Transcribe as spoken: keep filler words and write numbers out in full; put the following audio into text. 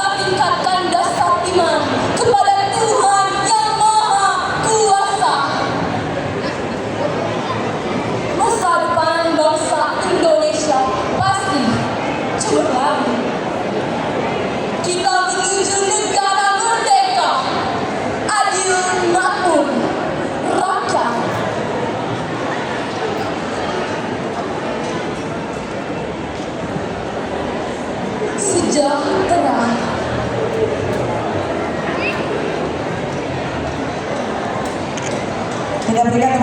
Tingkatkan dasar iman kepada Tuhan yang Maha Kuasa. Masa depan bangsa Indonesia pasti cemerlang. Kita menuju negara merdeka, adil, makmur, rakyat sejahtera. Pindah-pindah